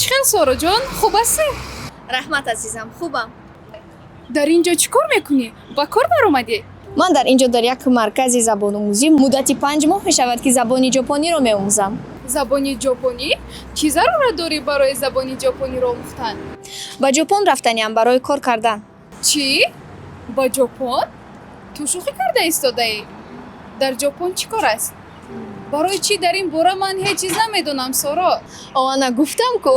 Чӣ хел, Сороҷон, хуб ҳастӣ? Раҳмат, азизам, хубам. Дар ин ҷо чӣ кор мекунӣ? Ба кор баромадӣ? Ман дар ин ҷо дар як маркази забономӯзӣ муддати 5 моҳ мешавад, ки забони ҷопониро меомӯзам. Забони ҷопонӣ? Чӣ зарурат дорӣ барои забони ҷопониро омӯхтан? Ба Ҷопон рафтаниам барои кор кардан. Чӣ, ба Ҷопон? Ту шӯхӣ карда истодаӣ? Дар Ҷопон чӣ кор аст? Барои чӣ дар ин бора ман ҳеҷ чиз намедонам, Соро? Оана, гуфтам ку.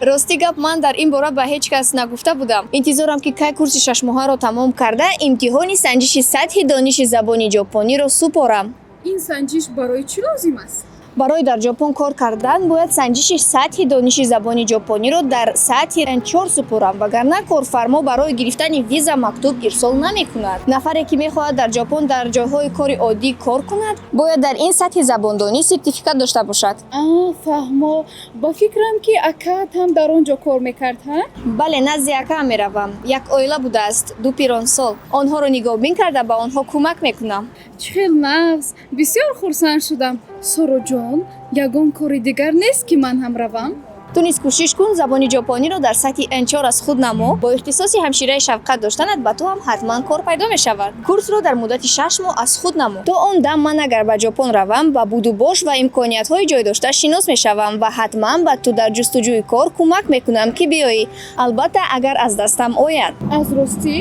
Рости гап, ман дар ин бора ба ҳеҷ кас нагуфта будам. Интизорам, ки кай курси шашмоҳаро тамом карда, имтиҳони санҷиши сатҳи дониши забони ҷопониро супорам. Ин санҷиш барои чӣ лозим аст? Барои дар Ҷопон кор кардан бояд санҷиши сатҳи дониши забони ҷопониро дар сатҳи N4 супорам, вагарна корфармо барои гирифтани виза мактуб ирсол намекунад. Нафаре, ки мехоҳад дар Ҷопон дар ҷойҳои кори оддӣ кор кунад, бояд дар ин сатҳи забондонӣ сертификат дошта бошад. А, фаҳмо. Ба фикрам, ки акаат ҳам дар он ҷо кор мекард, ҳа? Бале, назди акаам меравам. Як оила будааст, ду пиронсол. Онҳоро нигоҳбин карда, ба онҳо кӯмак мекунам. Чӣ хел нағз! Бисёр хурсанд шудам. Сороҷон, ягон кори дигар нест, ки ман ҳам равам? Ту низ кӯшиш кун, забони ҷопониро дар сатҳи N4 аз худ намо. Бо ихтисоси ҳамшираи шафқат доштанат ба ту ҳам ҳатман кор пайдо мешавад. Курсро дар муддати 6 моҳ аз худ намо. То он дам ман агар ба Ҷопон равам, ба будубош ва имкониятҳои ҷойдошта шинос мешавам ва ҳатман ба ту дар ҷустуҷӯи кор кӯмак мекунам, ки биёӣ. Албатта, агар аз дастам ояд. Аз ростӣ,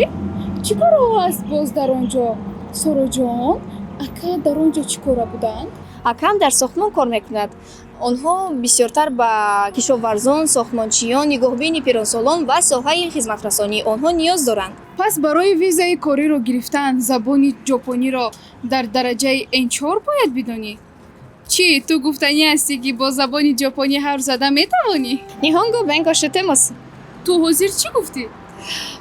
чӣ корҳо аст боз дар он ҷо, Сороҷон? Ака дар он ҷо чӣ кора буданд? Акам дар сохтмон кор мекунад. Онҳо бисёртар ба кишоварзон, сохтмончиён, нигоҳбини пиронсолон ва соҳаи хизматрасонии онҳо ниёз доранд. Пас барои визаи кориро гирифтан забони ҷопониро дар дараҷаи N4 бояд бидонӣ? Чӣ, ту гуфтанӣ ҳастӣ, ки бо забони ҷопонӣ ҳарф зада метавонӣ? 日本語勉強してます. Ту ҳозир чӣ гуфтӣ?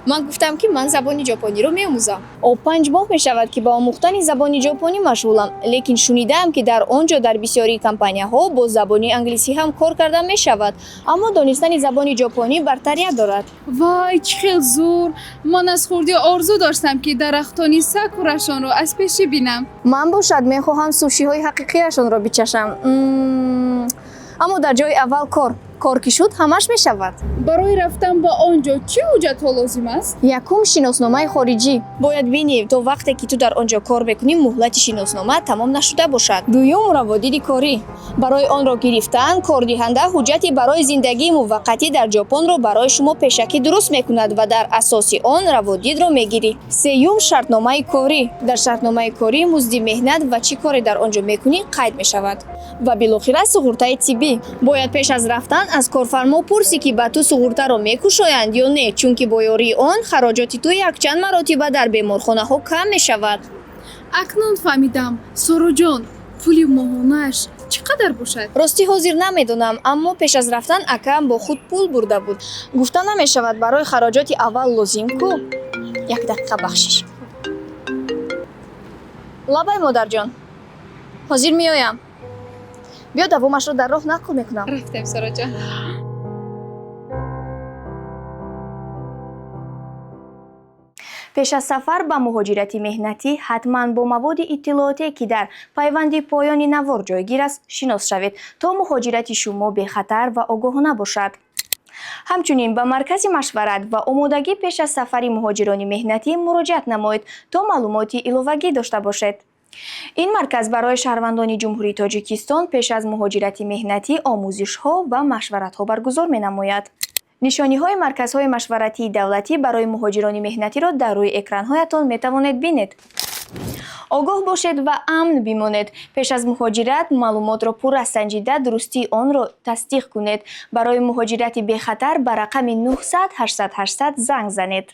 Ман гуфтам, ки ман забони ҷопониро меомӯзам. О, 5 моҳ мешавад, ки ба омӯхтани забони ҷопонӣ машғулам, лекин шунидаам, ки дар он ҷо дар бисёри компанияҳо бо забони англисӣ ҳам кор карда мешавад, аммо донистани забони ҷопонӣ бартарият дорад. Вай, чӣ хел зур! Ман аз хурдӣ орзу доштам, ки дарахтони сакурашонро аз пешӣ бинам. Ман бошад мехоҳам сушиҳои ҳақиқияшонро бичашам. Аммо дар ҷои аввал кор. Кор ки шуд, ҳамаш мешавад. Барои рафтан ба он ҷо чӣ ҳуҷҷатҳо лозим аст? Якум, шиносномаи хориҷӣ бояд бинӣ, то вақте ки ту дар он ҷо кор мекунӣ, муҳлати шиноснома тамом нашуда бошад. Дуюм, раводиди корӣ. Барои онро гирифтан кордиҳанда ҳуҷҷати барои зиндагии муваққатӣ дар Ҷопонро барои шумо пешакӣ дуруст мекунад ва дар асоси он раводидро мегирӣ. Сеюм, шартномаи корӣ. Дар шартномаи корӣ музди меҳнат ва чӣ коре дар он ҷо мекунӣ қайд мешавад. Ва билохира суғуртаи тиббӣ. Бояд пеш аз рафтан аз корфармо пурсӣ, ки ба ту суғуртаро мекушоянд ё не, чунки бо ёрии он хароҷоти ту якчанд маротиба дар беморхонаҳо кам мешавад. Акнун фаҳмидам. Сороҷон, пули моҳонааш чӣ қадар бошад? Ростӣ, ҳозир намедонам, аммо пеш аз рафтан акаам бо худ пул бурда буд. Гуфта намешавад, барои хароҷоти аввал лозим ку. Як дақиқа, бахшиш. Лабай, модарҷон, ҳозир меоям. Биё, давомашро дар роҳ нақл мекунам. Рафтем, Сороҷон. Пеш аз сафар ба муҳоҷирати меҳнатӣ ҳатман бо маводи иттилоотие, ки дар пайванди поёни навор ҷойгир аст, шинос шавед, то муҳоҷирати шумо бехатар ва огоҳона бошад. Ҳамчунин ба маркази машварат ва омодагӣ пеш аз сафари муҳоҷирони меҳнатӣ муроҷиат намоед, то маълумоти иловагӣ дошта бошед. Ин марказ барои шаҳрвандони Ҷумҳурии Тоҷикистон пеш аз муҳоҷирати меҳнатӣ омӯзишҳо ва машваратҳо баргузор менамояд. Нишониҳои марказҳои машваратии давлатӣ барои муҳоҷирони меҳнатиро дар рӯи экранҳоятон метавонед бинед. Огоҳ бошед ва амн бимонед. Пеш аз муҳоҷират маълумотро пурра санҷида, дурустии онро тасдиқ кунед. Барои муҳоҷирати бехатар ба рақами 900 800 800 занг занед.